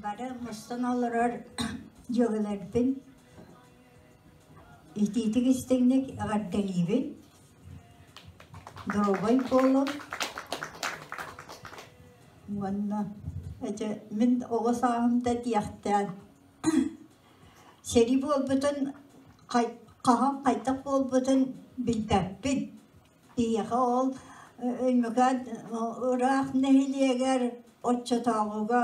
Бары мустан олорор дьүөгэлэрбин итиитик истиҥник эҕэрдэлиибин. Доруобай буолуҥ уонна эчи мин оҕо сааһым да диэхтээн сэрии буолбутун хаһан хайдах буолбутун билбэппин. Биһиэхэ ол Өймөкөөн ыраах нэһилиэгэр оччотооҕуга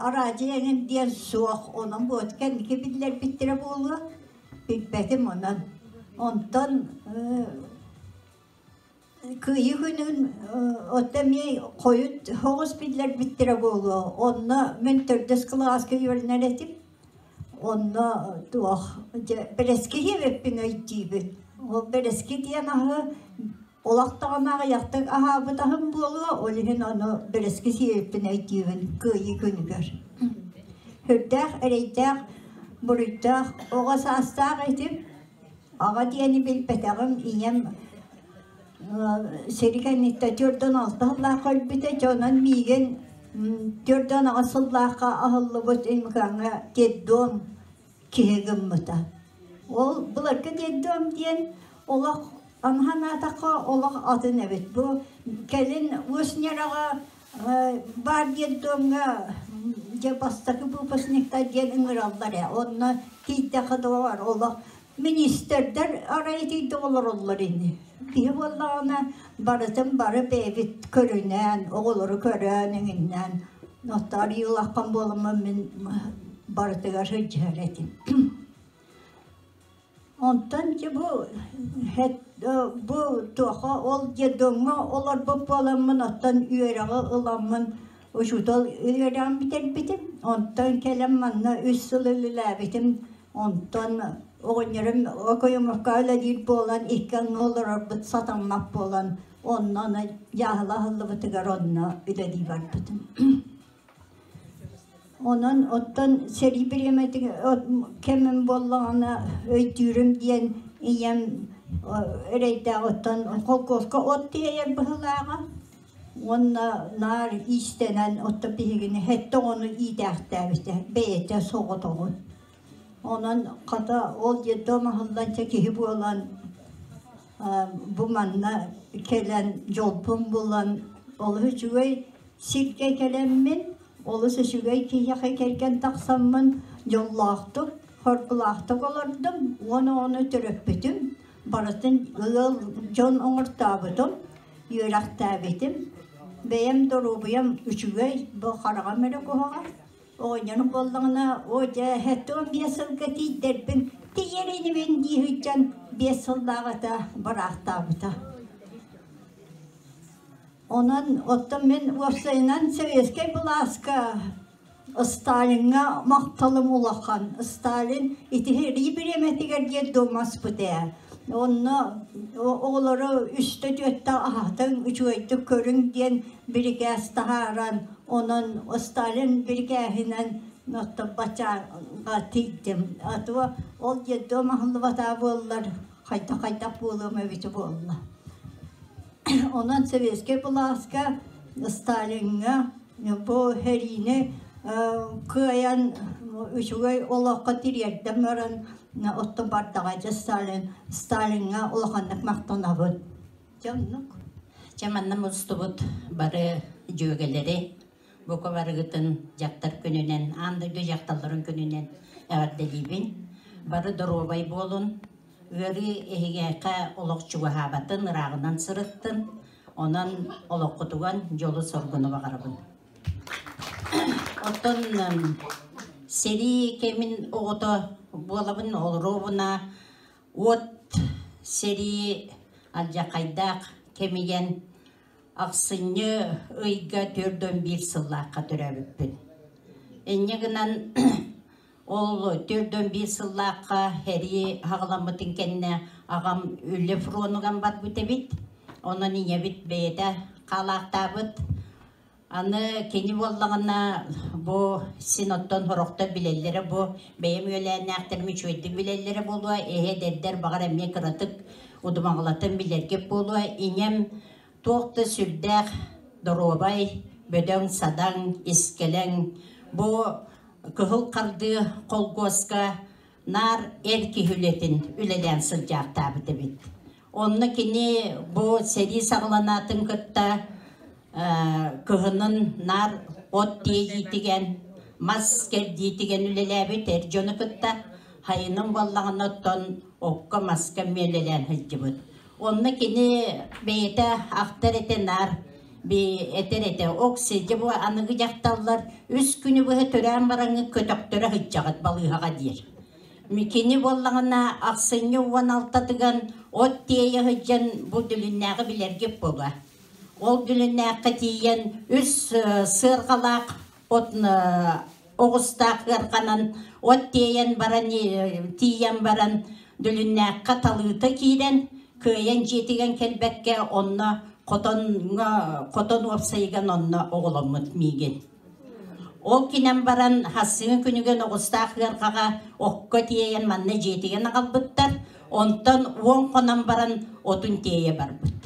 араадьыйа эҥин диэн суох, онон буот кэнники биллэрбиттэрэ буолуо, билбэтим онон. Онтон Кыайыы күнүн оттон эмиэ хойут соҕус биллэрбиттэрэ буолуо. Онно мин төрдүс кылааска үөрэнэр этим. Онно туох дьэ бэрэски диэбиппин өйдүүбүн. Ол бэрэски диэн аһы олохтоҕуна аҕыйахтык аһаабыт аһым буолуо, ол иһин ону бэрэски сиэбиппин өйдүүбүн Кыайыы күнүгэр. Сүрдээх эрэйдээх, буруйдаах оҕо саастаах этим. Аҕа диэни билбэтэҕим, ийэм сири кэнниттэн 46 сыллаахха өлбүтэ, дьэ онон миигин 48 сыллаахха аһыллыбыт Өймөкөөҥҥө детдом киһи гыммыта. Ол былыргы детдом диэн олох аны санаатахха олох атын эбит. Бу кэлин Уус Ньараҕа баар детдомҥа дьэ бастакы выпускниктар диэн ыҥыраллар ээ. Онно тиийдэххэ доҕор олох Министрдэр арай итийдик олороллор ини. Киһи буоллаҕына барытын бары бэйэбит көрүнэн, оҕолору көрөн эҥиннээн оттоор улахан буоламмын мин барытыгар сылдьыһар этим. Онтон дьэ бу бу туоха ол детдомҥа олорбут буоламмын оттон үөрэҕи ыламмын учуутал үөрэҕин бүтэрбитим. Онтон кэлэн манна үс сыл үлэлээбитим. Онтон оҕонньорум Окоемовка үлэлиир буолан икки аҥы олорорбут сатаммат буолан онно аны дьааһыла аһыллыбытыгар онно үлэлии барбытым. Онон оттон сэрии бириэмэтигэр кэмим буоллаҕына өйдүүрүм диэн ийэм эрэйдээх оттон холкуоска от тиэйэр быһыылааҕа уонна наар иистэнэн оттон биһигини сэттэ оҕону иитээхтээбитэ бэйэтэ соҕотоҕун. Онон хата ол детдом аһыллан чэ киһи буолан бу манна кэлэн дьолбун булан олус үчүгэй сиргэ кэлэммин, олус үчүгэй киһиэхэ кэргэн тахсаммын дьоллоохтук, хоргулаахтык олордум уонна ону төрөппүтүм, барытын ыал дьон оҥортообутум, үөрэхтээбитим. Бэйэм доруобуйам үчүгэй, бу хараҕым эрэ куһаҕан. Оҕонньорум буоллаҕына, оо дьэ, 75 сылга тиийдэрбин, тиийэр инибин дии сылдьан 5 сыллааҕыта бараахтаабыта. Онон оттон мин уопсайынан советскай былааска Сталиҥҥа махталым улахан. Сталин ити сэрии бириэмэтигэр диэн дуомаспыт ээ. Онно оҕолору үстэ-түөртэ аһатыҥ, үчүгэйдик көрүҥ диэн бирикээс таһааран, онон Сталин бирикээһинэн оттон баччааҥҥа тиийдим. А то ол детдом аһыллыбатаҕа буоллар, хайдах-хайдах буолуом эбитэ буолла. Онон советскай былааска Сталиҥҥа бу сэриини кыайан үчүгэй олоххо тириэрдэн баран оттон бардаҕа дьэ Сталин Сталиҥҥа улаханнык махтанабын. Дьэ оннук. Дьэ манна мустубут бары дьүөгэлэри бука барыгытын дьахтар күнүнэн, аан дойду дьахталларын күнүнэн эҕэрдэлиибин. Бары доруобай буолун, Ыарыы эһигэхэ олох чугаһаабатын, ырааҕынан сырыттын, онон олоххутугар дьолу-соргуну баҕарабын. Оттон сэрии кэмин оҕото буолабын, олоруобуна уот сэрии алдьархайдаах кэмигэн ахсынньы ыйга 41 сыллаахха төрөөбүппүн. Инньэ гынан Ол 41 сыллаахха сэрии аҕаламмытын кэннэ аҕам үлэ фронугар барбыт эбит. Онон ийэбит бэйэтэ хаалаахтаабыт. Аны кини буоллаҕына бу син оттон сорохтор билэллэрэ бу бэйэм үөлээннээхтэрим үчүгэйдик билэллэрэ буолуо, эһэ эдэрдэр баҕар эмиэ кыратык удумаҕалатын билэргэ буолуо. Ийэм туох да сүрдээх доруобай, бөдөҥ-садаҥ, искэлэҥ. Бу Кыһыл Хардыы холкуоска наар эр киһи үлэтин үлэлээн сылдьаахтаабыт эбит. Онно кини бу сэрии саҕаланаатын кытта кыһынын наар от тиэйиитигэн, мас кэрдиитигэн үлэлээбит эр дьону кытта хайынын буоллаҕына оттон окко маска эмиэ үлэлээн сылдьыбыт. Онно кини бэйэтэ ахтар этэ наар этэр этэ Окси дьэ бу аныгы дьахталлар үс күнү быһа төрөөн бараҥҥыт көтөхтөрө сылдьаҕыт балыыһаҕа диир. Кини буоллаҕына ахсынньы 16-тыган от тиэйэ сылдьан бу дүлүннээҕи билэргит буолуо. Ол дүлүннээххэ тиийэн үс сыарҕалаах от оҕустаах ыарҕанан от тиэйэн баран тиийэн баран дүлүннээххэ талыыта киирэн кыайан дьиэтигэн кэлбэккэ онно хотоҥҥо хотон уопсайыган онно оҕоломмут миигин. Ол кинэн баран хассыҥы күнүгэн оҕустаах ыарҕаҕа окко тиэйэн манна дьиэтигэн аҕалбыттар, онтон уон хонон баран отун тиэйэ барбыт.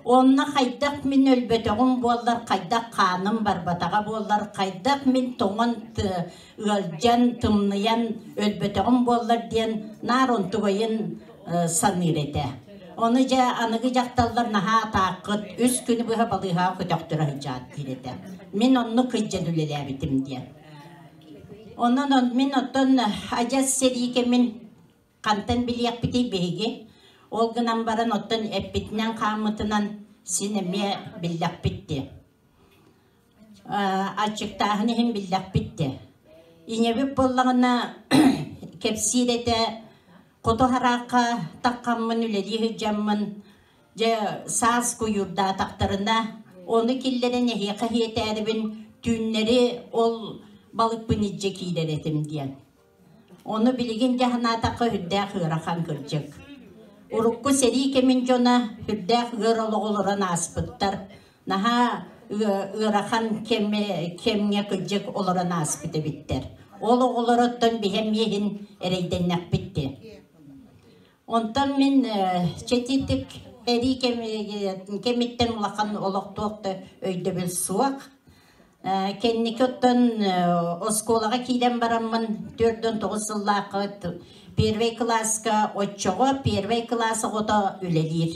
Онно хайдах мин өлбөтөҕүм буоллар, хайдах хааным барбатаҕа буоллар, хайдах мин тоҥон ыалдьан, тымныйан өлбөтөҕүм буоллар диэн наар онтугайын саныыр этэ. Ону дьэ аныгы дьахталлар наһаа атааккыт, үс күнү быһа балыыһаҕа көтөхтөрө сылдьаат диир этэ. Мин оннук сылдьан үлэлээбитим диэн. Онон мин оттон адьас сэрии кэмин Хантан билиэхпитий биһиги? Ол гынан баран оттон эппитинэн-хааммытынан син эмиэ биллэхпит дии. Аччыктааһын иһин биллэхпит дии. Ийэбит буоллаҕына кэпсиир этэ хоту хараахха таххаммын үлэлии сылдьаммын дьэ саас куйуурдаатахтарына ону киллэрэн эһиэхэ иһиэтээрибин түүннэри ол балыкпын илдьэ киирэр этим диэн. Ону билигин дьэ санаатахха сүрдээх ыарахан кырдьык. Урукку сэрии кэмин дьоно сүрдээх ыар олоҕу олорон ааспыттар. Наһаа ыарахан кэмҥэ кырдьык олорон ааспыт эбиттэр. Ол оҕолороттон биһи эмиэ иһин эрэйдэннэхпит дии. Онтон мин чэтитик эрии кэмиттэн улахан олохтуох да өйдөбүл суох. Кэнники оттон оскуолаҕа киирэн бараммын 49 сыллаахха первый кылааска оччоҕо первый кылаас оҕото үлэлиир.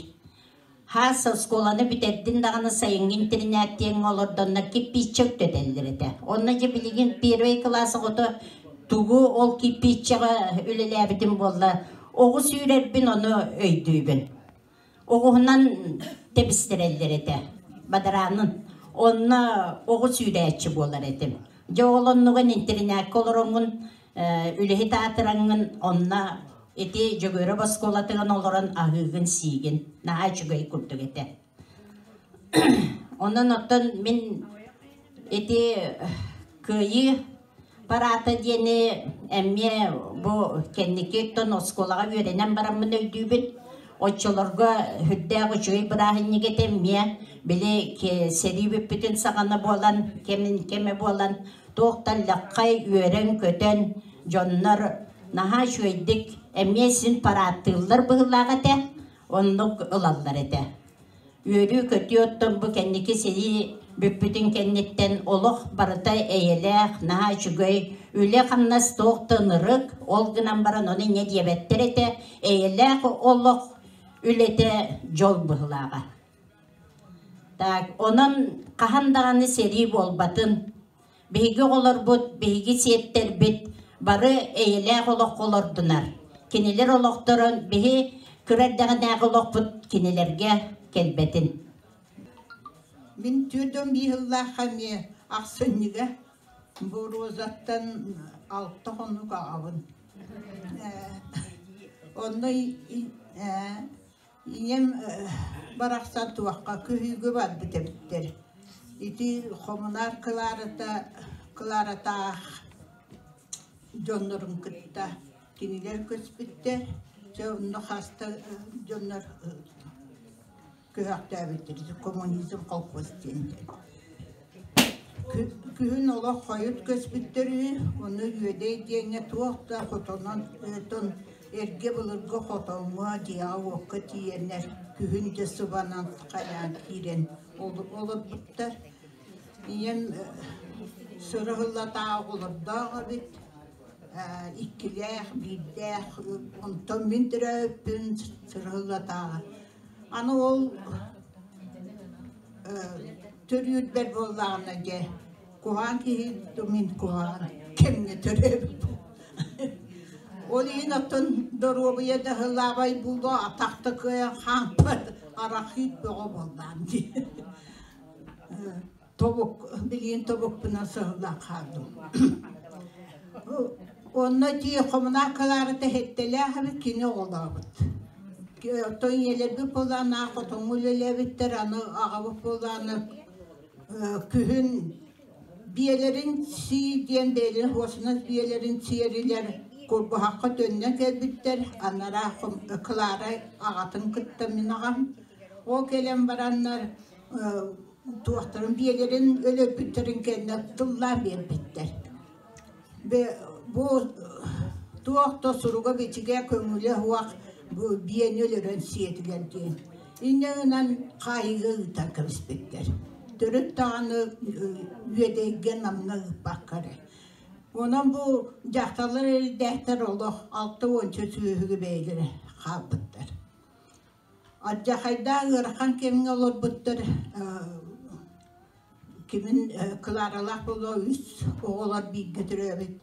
Хаас оскуоланы бүтэрдин даҕаны сайыҥҥы интэринээттиэҥҥэ олордоннор кирпииччэ үктэтэллэр этэ. Онно дьэ билигин первый кылаас оҕото тугу ол кирпииччэҕэ үлэлээбитим буолла, оҕус үүрэрбин ону өйдүүбүн. Оҕуһунан тэбистэрэллэр этэ, бадараанын. Онно оҕус үүрээччи буолар этим. Дьэ ол оннуган интэринээккэ олороҥҥун, үлэһит аатыраҥҥын онно ити Дьөгүөрэп оскуолатыгар олорон аһыыгын-сиигин. Наһаа үчүгэй курдук этэ. Онон оттон мин ити Кыайыы параата диэни эмиэ бу кэнники оттон оскуолаҕа үөрэнэн бараммын өйдүүбүн. Оччолорго сүрдээх үчүгэй бырааһынньык этэ эмиэ били сэрии бүппүтүн саҕана буолан, кэмин кэмэ буолан туох да лаххай үөрэн-көтөн дьоннор наһаа үчүгэйдик эмиэ син парааттыыллар быһыылаах этэ, оннук ылаллар этэ. Үөрүү-көтүү оттон бу кэнники сэрии бүппүтүн кэнниттэн олох барыта эйэлээх, наһаа үчүгэй, үлэ-хамнас туох да ынырык, ол гынан баран ону инньэ диэбэттэр этэ, эйэлээх олох үлэтэ дьол быһыылааҕа. Так, онон хаһан даҕаны сэрии буолбатын. Биһиги оҕолорбут, биһиги сиэттэрбит бары эйэлээх олоххо олордунар. Кинилэр олохторун биһи кыра эрдэҕинээҕи олохпут кинилэргэ кэлбэтин. Мин 41 сыллаахха эмиэ ахсынньыга бу Розаттан алта хонук аҕабын. Онно Ийэм барахсан туохха күһүүгэ барбыт эбиттэр. Ити хомунар Кларата, Кларатаах дьоннорун кытта кинилэр көспүттэр. Дьэ онно хаста дьоннор көһөхтөөбүттэр. Коммунизм колхоз диэнтэн. Күһүн олох хойут көспүттэр үһү, ону Үөдэй диэҥҥэ туох да хотонон тон эргэ былыргы хотоҥҥо дьиэҕэ-уокка тиийэннэр күһүн дьэ сыбанан хайаан киирэн олорбуттар. Ийэм Сырыһыллатаа оҕолордоох эбит, иккилээх, биирдээх, онтон мин төрөөбүппүн сырыһыллатааҕа. Аны ол төрүүрбэр буоллаҕына дьэ, куһаҕан киһи мин куһаҕан кэмҥэ төрөөбүппүн. Ол иһин оттон доруобуйа да сылаабай буолуо, атах да кыайан хаампат, арахыыт бөҕө буоллаҕым дии. Тобук, билигин тобукпунан сыһыллан хааллым. Онно тии хомунаакалаары тэһиттэлээх эбит, кини оҕолообут. Оттон ийэлэрбит буоллаҕына хотоҥҥо үлэлээбиттэр, аны аҕабыт буоллаҕына күһүн биэлэрин сии диэн бэйэлэрин хуосунан биэлэрин сиэрилэр Курбуһахха төннөн кэлбиттэр, анараа Клара аҕатын кытта мин аҕам. Ол кэлэн бараннар туохтарын биэлэрин өлөрбүттэрин кэннэ тыллаан биэрбиттэр. Бу туох да суруга-бичигэ көҥүлэ суох бу биэни өлөрөн сиэтилэр диэн. Инньэ гынан хаайыыга ыытан кэбиспиттэр. Төрүт даҕаны Үөдэйгэ Намҥа ыыппакка эрэ. Онон бу дьахталлар эрдээхтэр олох 60 сүөһүгэ бэйэлэрэ хаалбыттар. Алдьархайдаах ыарахан кэмҥэ олорбуттар кимин Кларалаах буолуо үс оҕолор бииргэ төрөөбүт.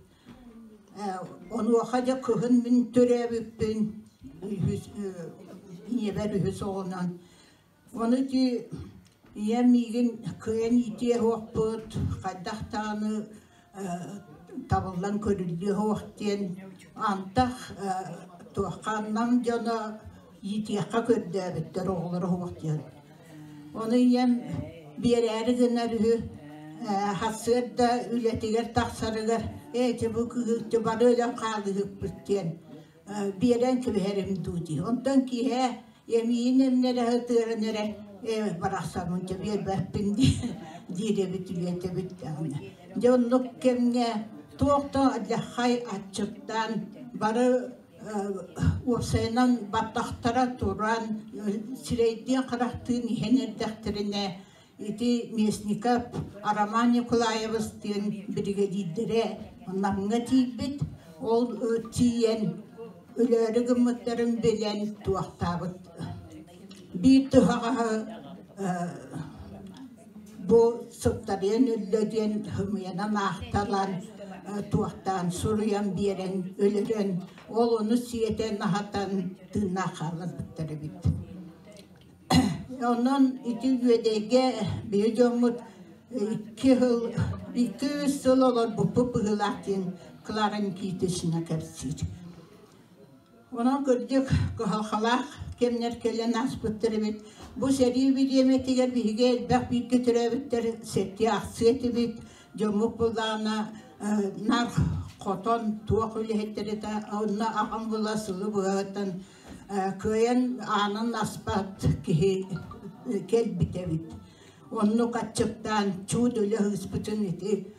Онуоха дьэ кыһын мин төрөөбүппүн үһүс ийэбэр үһүс оҕонон. Ону ити ийэм миигин кыайан иитиэ суохпут, хайдах даҕаны табыллан көрүллүө суох диэн антах туохха Нам дьоно иитиэххэ көрдөөбүттэр оҕолоро суох диэн. Ону ийэм биэрээри гынар үһү сарсыарда үлэтигэр тахсарыгар ээ ити бу кыһыыччы бары өлөн хаалыһыкпыт диэн биэрэн кэбиһэрим дуу дии. Онтон киэһэ эмиийин эмнэрэ сытыаран эрэ ээ барахсаммын дьэ биэрбэппин диир эбит үлэтэбит даҕаны. Дьэ оннук кэмҥэ туох да алдьархай аччыктаан бары уопсайынан баттахтара туран сирэйдиин-харахтыын иһэн эрдэхтэринэ ити Местников Роман Николаевич диэн биригэдьиирдэрэ Намҥа тиийбит. Ол тиийэн өлөөрү гыммыттарын билэн туохтаабыт. Биир тыһаҕаһы бу сыптарыйан өллө диэн ымыйанан аахталаан туохтаан суруйан биэрэн өлөрөн ол ону сиэтэн аһатан тыыннаах хаалларбыттар эбит. Онон ити Үөдэйгэ биһи дьоммут икки сыл, 200 сыл олорбуппут быһыылаах диэн Клара Никитична кэпсиир. Онон кырдьык кыһалҕалаах кэмнэр кэлэн ааспыттар эбит. Бу сэрии бириэмэтигэр биһиги элбэх бииргэ төрөөбүттэр сэттиэ ахсыа этибит. Дьоммут былаана нар хотон туох үлэһиттэрэ онно аҕам була сылы быһааттан кыайан аанын аспат киһи кэлбит эбит. Оннук аччыктаан чуут өлө ыспытын ити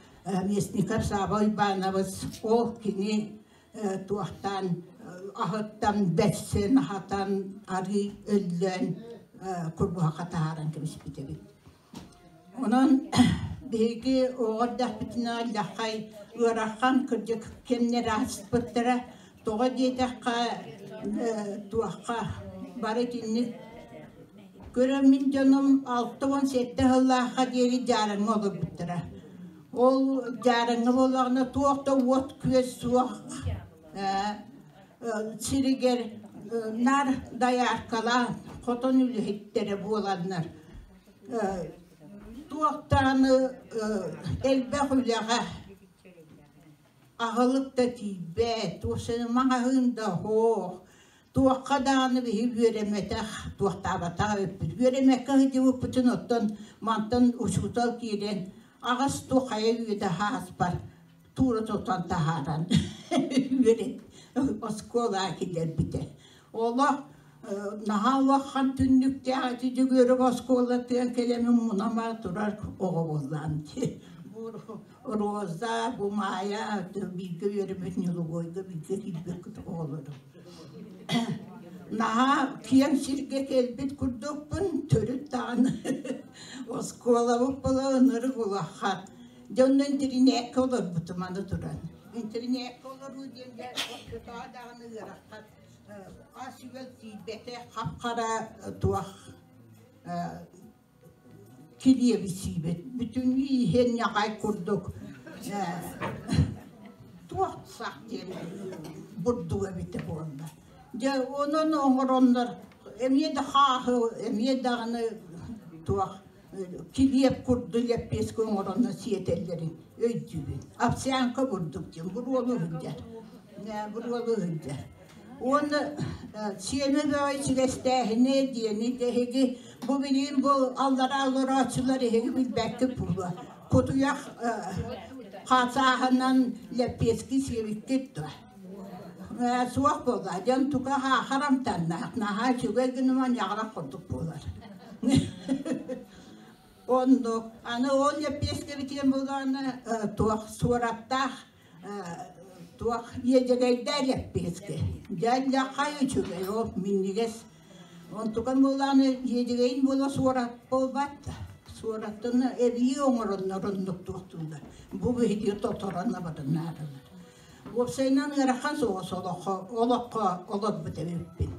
Местников Сааба Уйбаанабыс ол кини туохтаан аһыттан бэрсэн аһатан арыы өллөөн курбуһахха таһааран кэбиспит эбит. Онон биһиги оҕо эрдэхпитинэ алдьархай ыарахан кырдьык кэмнэр ааспыттара. Тоҕо диэтэххэ туохха бары итинник көрөн мин дьонум 67 сыллаахха диэри Дьаарыҥҥа олорбуттара. Ол Дьаарыҥҥа буоллаҕына туох да уот-күөс суох сиригэр наар дайааркалаан хотон үлэһиттэрэ буоланнар туох даҕаны элбэх үлэҕэ аһылык да тиийбэт, маҕаһыын да суох, туохха даҕаны биһи үөрэммэтэх, туохтаабатах эбиппит. Үөрэммэккэ сылдьыбыппытын оттон мантан учуутал киирэн аҕыс туох хайа үйэтэ ааспар туура тутан таһааран үөрэт оскуолаҕа киллэрбитэ. Олох наһаа улахан түннүктээх ити Дьөгүөрэп оскуолатыгар кэлэммин мунама турар оҕо буоллаҕым дии. Бу Роза, бу Маайа бииргэ үөрэммит Ньулугуойга бииргэ киирбит оҕолорум. Наһаа киэҥ сиргэ кэлбит курдукпун, төрүт даҕаны оскуолабыт буола ынырык улахан. Дьэ онно интэринээккэ олорбутум аны туран. Интэринээккэ олоруу диэн дьэ оччотооҕу даҕаны ыарахан ас-үөл тиийбэтэ, хап-хара туох килиэби сиибит. Бүтүннүү иһэн ньаҕай курдук туох сах диэн бурдук эбитэ буолла. Дьэ онон оҥороннор эмиэ да хааһы, эмиэ даҕаны туох килиэп курдук лэппиэскэ оҥоронно сиэтэллэрин өйдүүбүн. Овсянка бурдук диэн буруолу сылдьар. Буруолу сылдьар. Уонна сиэмэ бөҕө ичигэстээһинэ диэни эһиги бу билигин бу аллараа олорооччулар эһиги билбэккит буолуо. Кутуйах хасааһынан лэппиэски сиэбиккит дуо? Суох буолла. Дьон туга хаахар амтаннаах, наһаа үчүгэй гыныман ньаҕарах курдук буолар. Оннук. Аны ол лэппиэскэбитигэр буолааны туох суораттаах туох иэдьэгэйдээ лэппиэскэ. Дьэ хай үчүгэй, ол минньигэс. Онтукан буолааны иэдьэгэйин буола суорат буолбат. Суораттан эбии оҥороннор оннук туохтууллар. Бу биһиги тоторон абатынаарылар. Уопсайынан ыарахан соҕус олоххо, олоххо олорбут эбиппин.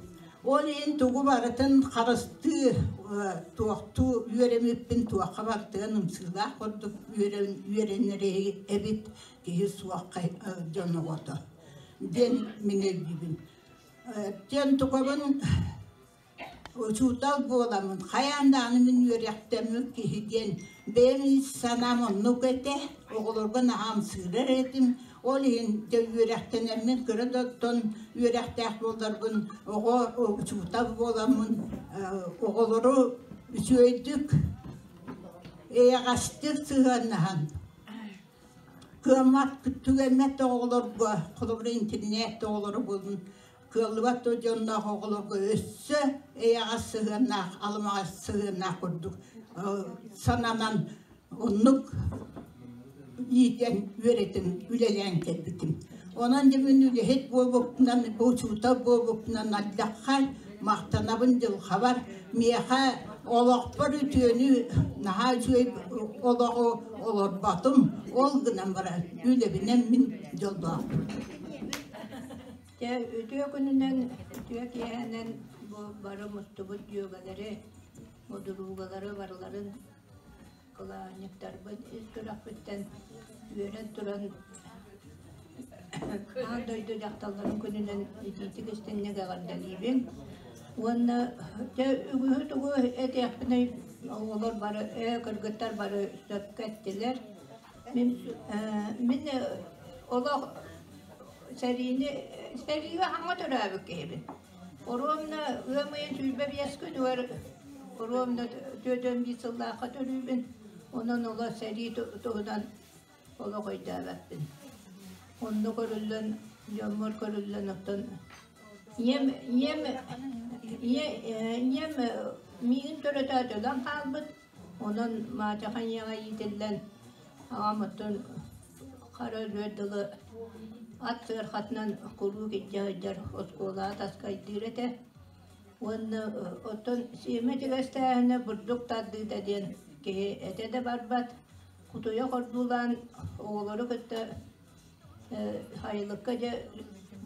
Ол иһин тугу барытын харыстыы, туохтуу үөрэммиппин туохха барытыгар ымсыылаах курдук үөрэнэр эбит киһи суох дьон оҕото диэн мин өйдүүбүн. Диэн тукабын Учуутал буоламмын, хайаан даҕаны мин үөрэхтэммит киһи диэн бэйэм ис санаам оннук этэ, оҕолорго наһаа ымсыырар этим. Ол иһин дьэ үөрэхтэнэммин кыра да оттон үөрэхтээх буолларбын оҕо учуутал буоламмын оҕолору үчүгэйдик эйэҕэстик сыһыаннаһан кыаммат түгэммэт оҕолорго холобура интернет оҕолоро буоллун кыаллыбат да дьонноох оҕолорго өссө эйэҕэс сыһыаннаах, алымаҕас сыһыаннаах курдук сананан оннук иитэн, үөрэтэн, үлэлээн кэлбитим. Онон дьэ мин үлэһит буолбуппунан, учуутал буолбуппунан алдьахха махтанабын дьылҕабар. Миэхэ олохпор үтүөнү наһаа үчүгэй олоҕу олорботум. Ол гынан баран үлэбинэн мин дьоллоохпун. Дьэ, үтүө күнүнэн, үтүө киэһэнэн бу бары мустубут дьүөгэлэри, мудуруугалары барыларын кылаанньыктарбын ис сүрэхпиттэн үөрэн туран аан дойду дьахталларын күнүнэн итиитик истиҥник эҕэрдэлиибин. Уонна дьэ үгүһү тугу этиэхпиний оҕолор бары, кыргыттар бары сөпкө эттилэр. Мин, мин олох Сэриини сэриигэ хаҥа төрөөбүт киһибин. Оруобуна ыам ыйын 25 күнүгэр оруобуна 41 сыллаахха төрүүбүн. Онон оло сэрии туһунан олох өйдөөбөппүн. Онно көрүллэн, дьоммор көрүллэн оттон ийэм ийэм ийэ ийэм миигин төрөтөөт өлөн хаалбыт. Онон маачаха ийэҕэ иитиллэн аҕам оттон хара өлүөр дылы ат сыархатынан куруук илдьэ сылдьар оскуолаҕа таскайдыыр этэ. Уонна оттон сиэмэ итигэстээһинэ бурдук тардыыта диэн киһи этэ да барбат. Кутуйах ордуулаан оҕолору кытта сайылыкка дьэ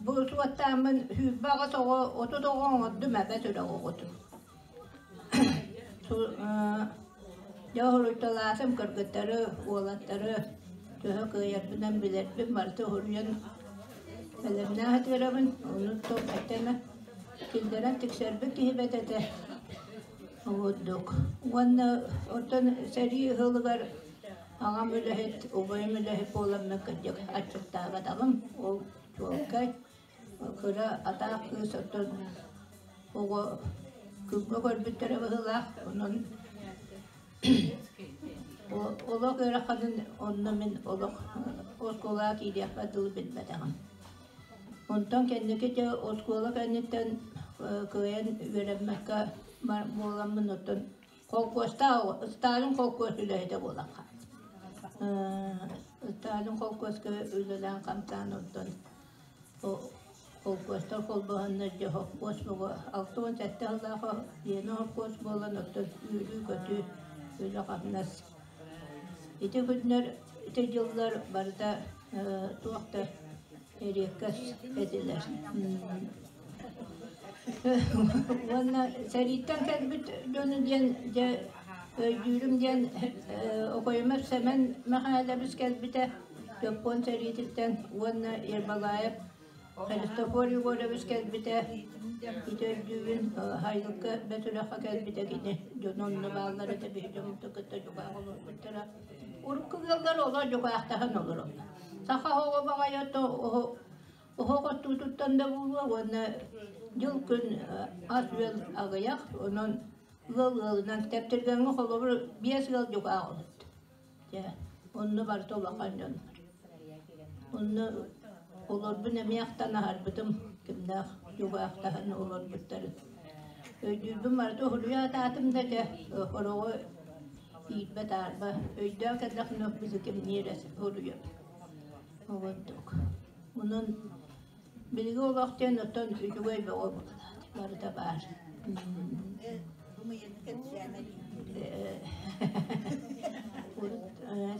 бу суоттааммын 28 оҕо 30 оҕо оҥордум эбэ сүрэх оҕотун. Дьэ хоруйталаатым кыргыттары, уолаттары төһө кыайарбынан билэрбин барыта хоруйан бэлэмнээх этиэрэбин, ону туох этэмэ киллэрэн тиксэрбит киһибэт этэ курдук. Уонна оттон сэрии ыһылыгар аҕам үлэһит, убайым үлэһит буоламмын кырдьык аччыктаабатаҕым, ол чуолкай. Кыра атаах кыыс оттон оҕо күҥҥэ көрбүттэрэ быһыылаах, онон олох ыараханын онно мин олох оскуолаҕа киириэхпэр дылы билбэтэҕим. Онтон кэнники дьэ оскуола кэнниттэн кыайан үөрэммэккэ буоламмын оттон холкуостаах Сталин холкуос үлэһитэ буолан хаалбытым. Сталин холкуоска үлэлээн хамсаан оттон Холкуостар холбоһоннор дьэ холкуос бөҕө 67 сыллаах Лена холкуос буолан оттон үөрүү-көтүү, үлэ-хамнас. Ити күннэр Ити дьыллар барыта туох да эриэккэс этилэр. Уонна сэрииттэн кэлбит дьону диэн дьэ өйдүүрүм диэн Окоемов Сэмэн Мэхээлэбис кэлбитэ Дьоппуон сэриититтэн уонна Ермолаев Христофор Егорович кэлбитэ ити өйдүүбүн Хайылка Бөтүрэххэ кэлбитэ кини дьоно онно бааллар этэ биһи дьоммутун кытта дьукаах олорбуттара. Урукку ыаллар олор дьукаахтаһан олороллор. Саха оҕо баҕайы оһох оттуутуттан да буолуо уонна дьыл-күн ас-үөл аҕыйах, онон ыал ыалынан тэптиргэҥҥэ холобур биэс ыал дьукаах олордо. Дьэ, онно барыта улахан дьон. Онно олорбун эмиэ ахтан аһарбытым, кимнээх дьукаахтаһан олорбуттарын. Өйдүүрбүн барыта уһуруйа сатаатым да дьэ, хороҕо иирбэ-таарба өйдөөн кэллэхпинэ били кимниир эрэ суруйабын. Ол курдук. Онон билиги олох диэн оттон үчүгэй бөҕө буолаат, барыта баар.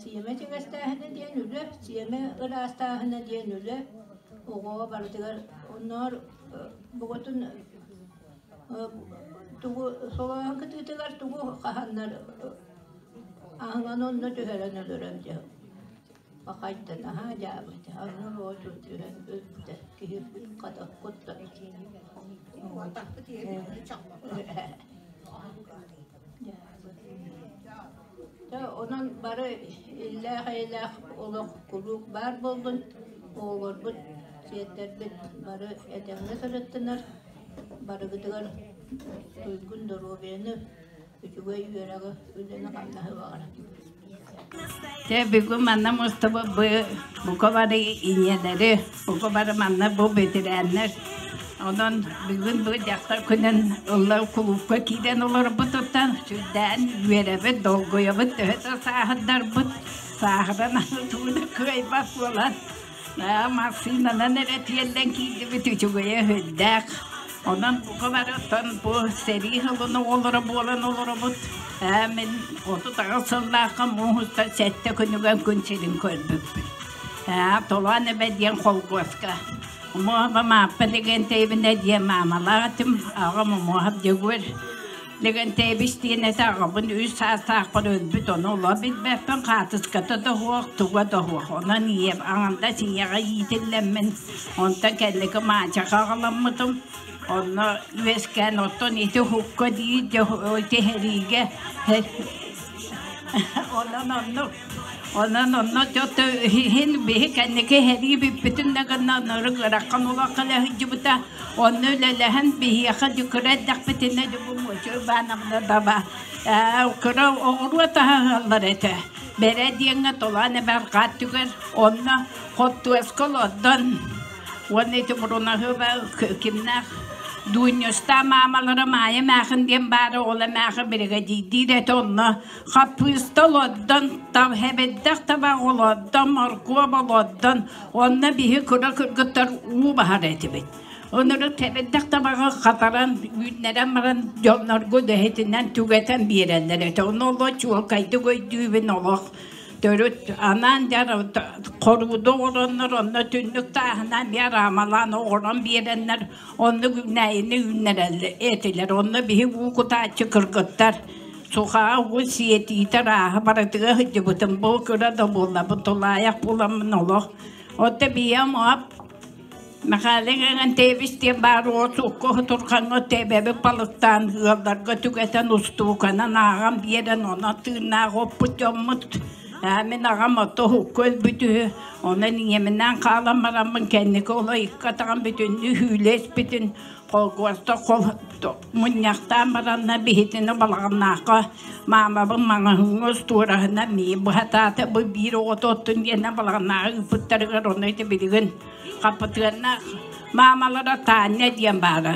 Сиэмэ чиҥэстээһинэ диэн үлэ, сиэмэ ыраастааһына диэн үлэ оҕоҕо барытыгар онноор бугутун тугу солоон кытыытыгар тугу хаһаннар аһыҥаны онно түһэрэн өлөрөн дьэ Бахайда наһаа дьаабыта, онно оҕо түһэн өлбүтэ, киһи хата куттанар. Онон бары иллээх-эйэлээх олох куруук баар буоллун, оҕолорбут, сиэттэрбит бары этэҥҥэ сырыттынар, барыгытыгар туйгун доруобуйаны, үчүгэй үөрэҕи, үлэни-хамнаһы баҕарабын. Дьэ бүгүн манна мустубут бу бука бары ийэлэри, бука бары манна бу бэтэрээннэр. Онон бүгүн бу дьахтар күнүн ылла кулуупка киирэн олорбутуттан сүрдээн үөрэбит, долгуйабыт, төһө да сааһырдарбыт, сааһыран тууну кыайбат буолан массыынанан эрэ тиэллэн киирдибит үчүгэйэ сүрдээх. Онон бука барыттан бу сэрии сылын оҕолоро буолан олоробут. Мин 38 сыллаахха муус устар сэттэ күнүгэр күн сирин көрбүппүн. Толоон эбэ диэн холкуоска. Муоһаба Мааппа Лэгэнтэйбинэ диэн маамалаах этим. Аҕам Муоһап Дьөгүөр Лэгэнтэйэбис диэн этэ аҕабын үс саастаахпар өлбүт, ону олох билбэппин, хаартыската да суох, туга да суох. Онон ийэм аҥардас ийэҕэ иитиллэммин, онтон кэнники маачаха аҕаламмытым. Онно үөскээн, оттон ити уһукка дии ити сэриигэ онон оннук Онон онно дьото иһин биһи кэнники сэрии бүппүтүн да гына онору ыарахан олоххо сылдьыбыта. Онно үлэлэһэн биһиэхэ дьукура эрдэхпитинэ дьубу Муоча Ивановна даба кыра оҕуруот аһаһаллар этэ. Бэрэ диэҥҥэ толоон эбэр хаат түгэр онно хортуоска олордон уонна ити Бурунаһыба кимнээх Дуунньустаа маамалара Маайа эмээхин диэн баара ол эмээхин биригэдьиирдиир этэ онно Хаппыыста олордон, хэбирдэх табах олордон, моркуоп олордон, онно биһи кыра кыргыттар уу баһар этибит. Онору хэбирдэх табаҕы хатаран, үүннэрэн баран дьоннорго дэһитинэн түгэтэн биэрэллэр этэ. Ону олох чуолкайдык өйдүүбүн олох төрүт анаан дьар хорууда оҥороннор онно түннүк тааһынан эмиэ араамалаан оҥорон биэрэннэр оннук үүнээйини үүннэрэллэр этилэр. Онно биһи уу кутааччы кыргыттар Сухаҕа уу сиэтиитэ ырааһа барытыгар сылдьыбытым. Бу кыра да буоллабын, тулаайах буоламмын олох. Оттон биһиэм оп Михаил Иванович диэн баар уол суукка турхаҥҥа тэбэбит балыктаан ыалларга түгэтэн устууканан ааҕан биэрэн онон тыыннаах оппут дьоммут. Ээ мин аҕам ото уһукка өлбүт үһү. Онон ийэминээн хаалан бараммын кэнники олох икки атаҕым бүтүннүү сүүлэ испитин Холкуоста мунньахтаан баранна биһитини балаҕаннаахха маамабын маҥаһыҥҥа остуораһына миин быһатаата бу биир оҕото оттун диэнэ балаҕаннааҕы ыыппыттарыгар ону ити билигин хапытыаннаах маамалара Таня диэн баара.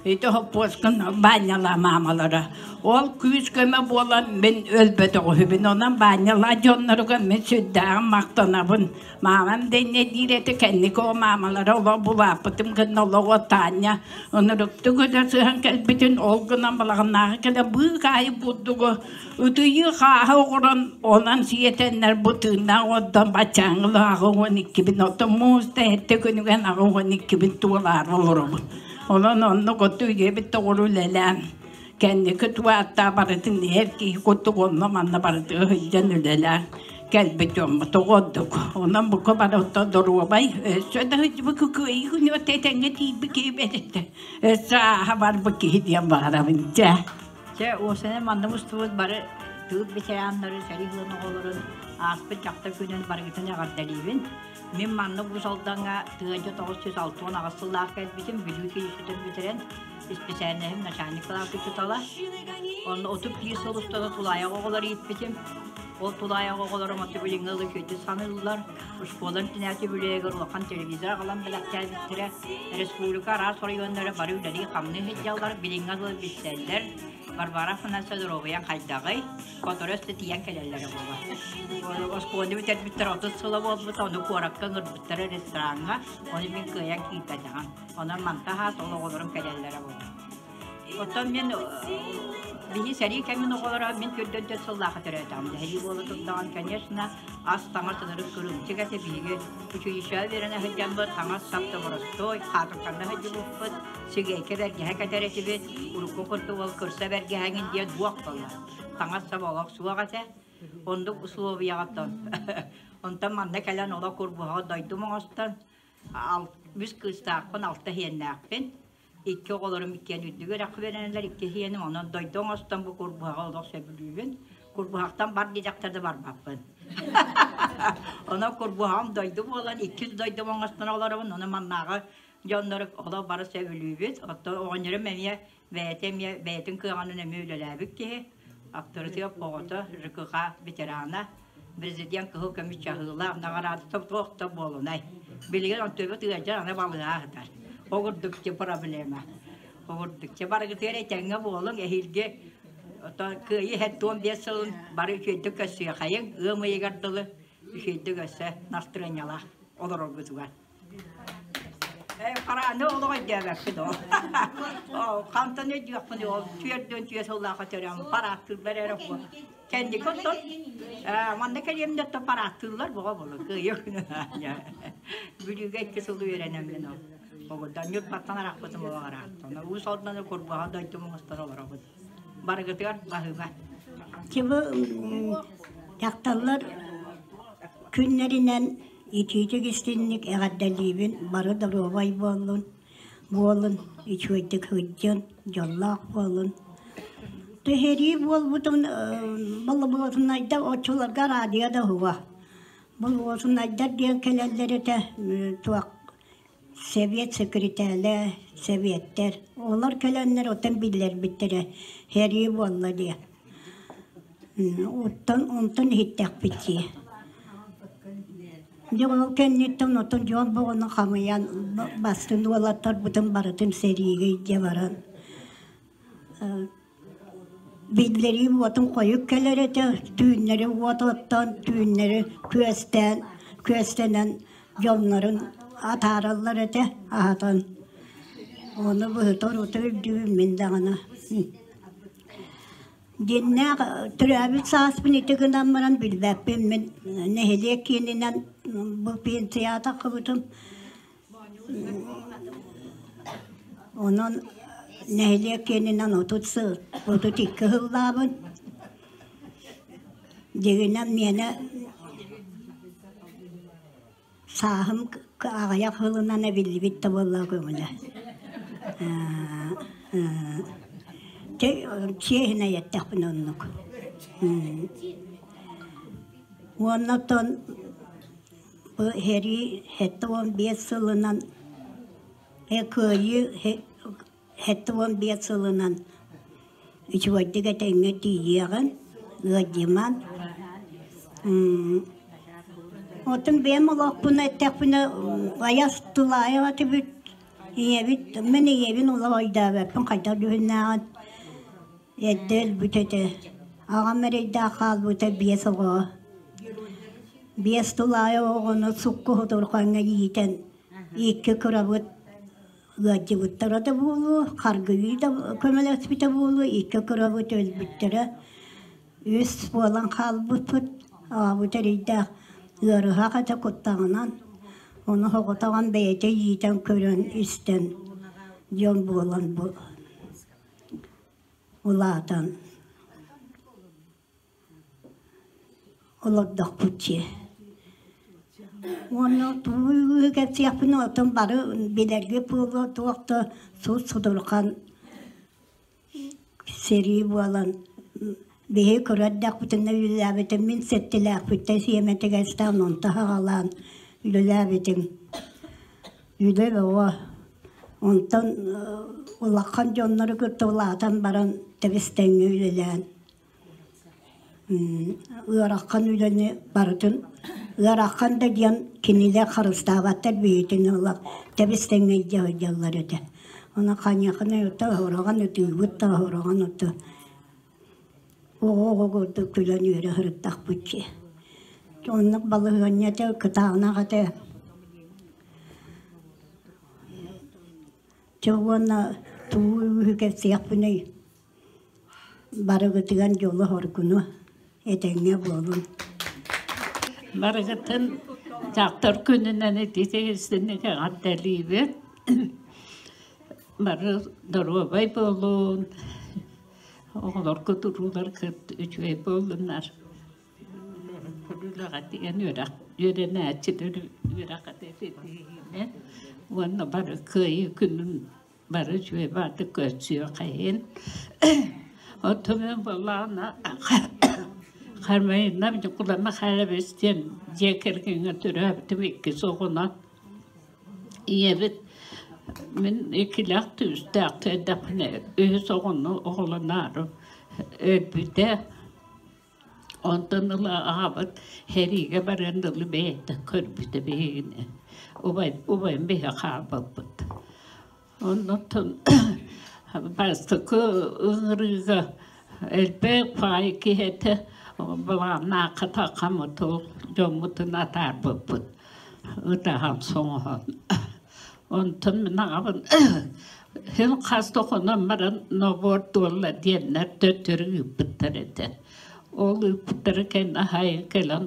Ити хоппуоскун баанньалаа маамалара. Ол күүс-көмө буолан мин өлбөтөҕүһүбүн. Онон баанньалаа дьонноругар мин сүрдээҕин махтанабын. Маамам да инньэ диир этэ, кэнники ол маамалара олох булааппытым гынна олоҕо Таанньа ынырыктык өлө сыһан кэлбитин ол гынан балаҕаннааҕы кэлэ быыкаайы бурдугу ытыйыы хааһы оҕорон онон сиэтэннэр бу тыыннаах ордон баччааҥҥы 82-бин оттон муус да эрдэ күнүгэн 82-бин туолаары олоробун. Онон оннук оту үйэбит тоҕуру үлэлээн кэнники туааттаа барытын иһэр киһи курдук онно манна барытыгар сылдьан үлэлээн кэлбит дьоммут оҕордук. Онон бука барыта доруобай, өссө да сылдьыбыт кыайыы күнүгэр тэтэҥҥэ тиийбит киһи бэйэтэ өссө ааһа барбыт киһи диэн баҕарабын дьэ. Чэ, уопсайынан манна мустубут бары тыыл ветераннары, сэрии сылын оҕолорун ааспыт дьахтар күнүн барыгытын эҕэрдэлиибин. Мин манна Уус Алдаҥҥа 1968 сыллаах кэлбитим, Бүлүү киирситин бүтэрэн, исписээлинэһим начальник кылаас учуутала. Онно 31 сыл устата тулаайах оҕолор ииппитим. Ол тулаайах оҕолорум оту билиҥҥи ылы үчүгэйдик саныыллар. Школа интинээти бүлээгэр улахан телевизор аҕалан бэлэхтээбиттэрэ. Республика араас оройуоннара бары үлэлии-хамныы сылдьаллар, билиҥҥи дылы билсэллэр. Варвара Афанасьевна доруобуйаҥ хайдаҕый? Сотору өссө тиийэн кэлэллэрэ буолуо. Оскуоланы бүтэрбиттэр 30 сыла буолбута, ону куоракка ыҥырбыттара рестораҥҥа, ону мин кыайан киирбэтэҕим. Онон мантан аат ол оҕолорум кэлэллэрэ буолуо. Оттон мин биһи сэрии кэмин оҕолоро мин төрдөн сыллаахха төрөөтөҕүм. Сэрии буола турдаҕын, конечно, ас таҥас ынырык кырыымчык этэ. Биһиги училищеҕа үөрэнэ сылдьаммыт таҥас сап да боростуой, хаатырканна сылдьыбыппыт, сигиэйкэ бэргэһэ кэтэр этибит, урукку курдук ол кырса бэргэһэҥин диэн буох буолла. Таҥас сап олох суох этэ. Оннук условияҕа онтон манна кэлэн олох курбуһаҕа дойдум оҥостон, үс кыыстаахпын, алта иһиэннээхпин. Икки оҕолорум иккиэн үрдүк үөрэххэ үөрэнэллэр, икки иһиэним, онон дойду оҥостон бу Курбуһаҕы олох сөбүлүүбүн. Курбуһахтан бар диэтэхтэр да барбаппын. Онон Курбуһаҕым дойду буолан, иккис дойдум оҥостон олоробун, ону маннааҕы дьоннору олох бары сөбүлүүбүт. Оттон оҕонньорум эмиэ бэйэтэ эмиэ бэйэтин кыаҕынан эмиэ үлэлээбит киһи, авторитет оҕото, ЖКХ ветерана, президент кыһыл көмүс чаһыылаах наҕараадата туох да буолунай. Билигин онтуйбут ыалдьар аны балыыһа сытар. Ол курдук проблема. Ол курдук барыгытыгар этэҥҥэ буолуҥ, эһиилги кыайыы 75 сылын бары үчүгэйдик көрсүөххэйиҥ, ыам ыйыгар дылы үчүгэйдик өссө настырыанньалаах олороргутугар. Харааны олох өйдөөбөппүн ол. Хантан өйдүөхпүн ол түөрдүөн түө сыллаахха төрөөн парааттыыллар эрэ бу. Кэнники оттон манна кэлиэм да оттон парааттыыллар боҕо боло кыайа Бүлүүгэ икки сыл үөрэнэммин ол. Огурдан Ньурбаттан арахпытым ол арааттан. Уус Алданы Курбаҕа дойдум оҥостор олоробут. Барыгытыгар баһыыба. Тибы дьахталлар күннэринэн Итиитик истинник эҕэрдэлиибин, бары доруобай буоллун, буолун, үчүгэйдик сылдьын, дьоллоох буолун. Түһэрии буолбутун болобуотунайдар оччолорго радио да уһуга. Болобуотунайдар диэн кэлэллэр этэ туох сэбиэт секретарэ, сэбиэттэр. Олор кэлэннэр оттон биллэрбиттэрэ сэрии буолла диэн. Оттон онтон иһиттэхпит дии. Дьэ ол кэнниттэн оттон дьон боҕону хамыйан бастын уолаттарбытын барытын сэриигэ илдьэ баран биллэрии уотун хойут кэлэр этэ түүннэри уот оттон түүннэри күөстээн күөстэнэн дьоннорун атаараллар этэ аһатан ону быһыта-орута үрдүүбүн мин даҕаны Дьиннээх төрөөбүт сааспын ити гынан баран билбэппин мин нэһилиэк киининэн бу пенсияҕа таххыбытым Онон нэһилиэк киэнинэн 30 сыл, 32 сыллаабын. Дьиҥинэн миэнэ сааһым аҕыйах сылынан эбиллибит да буолла көҥүлэ. Чиэһинэй эттэхпинэ оннук. Уонна оттон Бу сэрии 75 сылынан Кыайыы 75 сылынан үчүгэйдик этэҥҥэ тиийиэҕин, ыалдьыман. Оттон бэйэм олохпун эттэхпинэ, айас тулаайах этибит. Ийэбит, мин ийэбин олох өйдөөбөппүн хайдах дьүһүннээҕин эрдэ өлбүт этэ. Аҕам эрэйдээх хаалбыта биэс оҕо. Биэс тулаайа оҕону сукку сутурҕаҥҥа иитэн икки кырабыт ыалдьыбыттара да буолуо, харгыйыы да көмөлөспүтэ буолуо, икки кырабыт өлбүттэрэ. Үс буолан хаалбыппыт, аҕабыт эрэйдээх ыарыһах этэ куттаҕынан, ону соҕотоҕун бэйэтэ иитэн көрөн истэн дьон буолан бу улаатан олордохпут дии. Уонна тугу кэпсиэхпин оттон бары билэргэ буолуо туох да суут судурхан Сэрии буолан биһи кыра эрдэхпитинэ үлэлээбитим, мин сэттэлээхпиттэн сиэмэтигэстээн онто саҕалаан үлэлээбитим. Үлэ бөҕө. Онтон улахан дьоннору кытта улаатан баран тэбис-тэҥҥэ үлэлээн ыарахан үлэни барытын ыарахан да диэн кинилэр харыстаабаттар биһитин ыла тэбис-тэҥҥэ илдьэ сылдьаллар этэ. Ону хайыахына ото ураҕан ытыыбыт да ураҕан ото оҕо-оҕо курдук күлэн үөрэ сырыттахпыт дии. Оннук балаһыанньа этэ, кытаанах этэ. Чэ уонна тугу үһү кэпсиэхпиний Барыгытыгар дьолу-соргуну, этэҥҥэ буолун. Барыгытын дьахтар күнүнэн ититиһиссинник эҕэрдэлиибит. Бары доруобай буолун, оҕолоргут урууларгыт үчүгэй буоллуннар. Үлэҕэ тиийэн үөрэх үөрэнээччилэр үөрэххэ ситиһиинэн уонна бары кыайыы күнүн бары үчүгэй баардык көрсүөххэйин. Оттон буоллаҕына Хармайна Ньукулай Михайлович диэн дьиэ кэргэҥҥэ төрөөбүтүм иккис оҕонон. Ийэбит мин иккилээх түүстээх эрдэхпинэ үһүс оҕону оҕолоноору өлбүтэ. Онтон ыла аҕабыт сэриигэ барыан дылы бэйэтэ көрбүтэ биһигини. Убай, убайым биһи хаалбыппыт. Оннуттан бастакы ыҥырыыга элбэх паай киһи этэ былааннаахха таххаммыт дьоммутун атаарбыппыт ытаһан соҥоһон. Онтон мин аҕабын син хас да хонон баран нобуор туолла диэннэр төттөрү ыыппыттар этэ. Ол ыыппыттара кэннэ аһайан кэлэн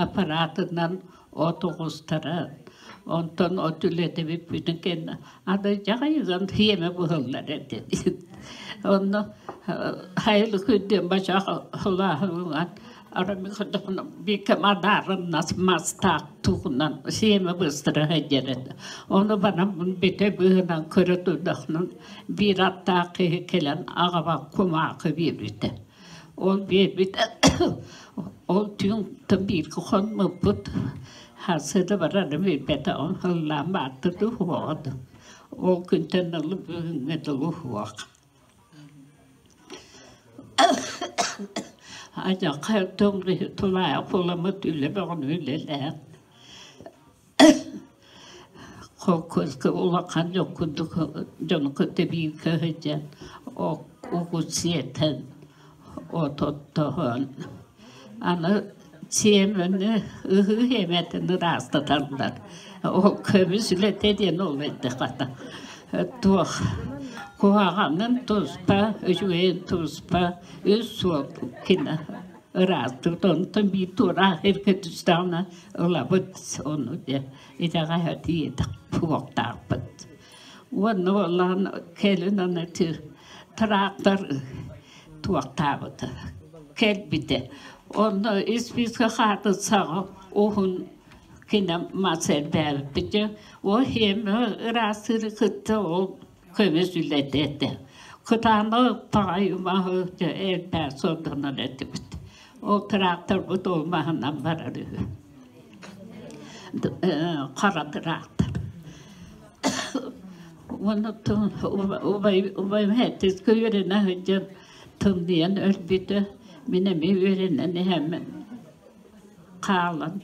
аппаратынан от оҕустаран, онтон от үлэтэ бүппүтүн кэннэ аны дьаҕайыган хиэмэ быһыллар этэ. Онно хайылык үрдүн бачах хылааһылынан Биикэ мастаах туһунан сиэмэ быстара сылдьар этэ. Ону баран бүтэ быыһынан көрө турдахпына биир аттаах киһи кэлэн аҕабар кумаахы биэрбитэ. Ол биэрбитэ ол түүн бииргэ хонмуппут сарсыарда барарым билбэтэ ыллаан баатта дуу суоҕа дуу. Ол күнтэн ыла бүгүҥҥэ дылы суох. Адьахха тулаайах буоламмыт үлэ бөҕөнү үлэлээн холкуоска улахан дьон курдук дьону кытта бииргэ сылдьан угут сиэтэн от оттоһон аны сиэмэни ыһыы сиэмэтин ыраастаталлар ол көмүс үлэтэ диэн ол этэ хата туох куһаҕанын туспа үчүгэйин туспа үс суол кини ыраастык онтон биир туораах эргэ түстэҕинэ ылабыт ону дьэ итэҕэһэ тиийэтэх буолуохтаахпыт уонна буоллаҕына кэлин аны трактор туохтаабыта кэлбитэ онно испиискэ хаатын саҕа уһун кинэ мас эрдээбиппит ол хиэмэ ыраастыыры кытта ол көмүс үлэтэ этэ кытаанах баҕайы маһы эрбээн сордонор этибит ол тракторбут ол маһынан барар үһү хара трактор Уонна убайым сэттискэ үөрэнэ сылдьан тымныйан өлбүтэ. Мин эмиэ үөрэнэн иһэммин хаалан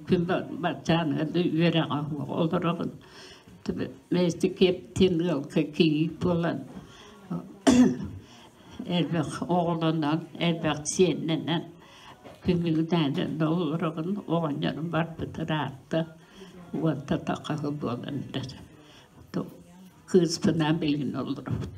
күн баччааныгар да үөрэҕэ суох олоробун. Вместе киэптин ыалга кийиит буолан элбэх оҕолонон, элбэх сиэннэнэн күнүгүнээн олороҕун оҕонньорум барбыт ыраатта уонта тахаһы буолан эрэр. Кыыспынаан билигин олоробут.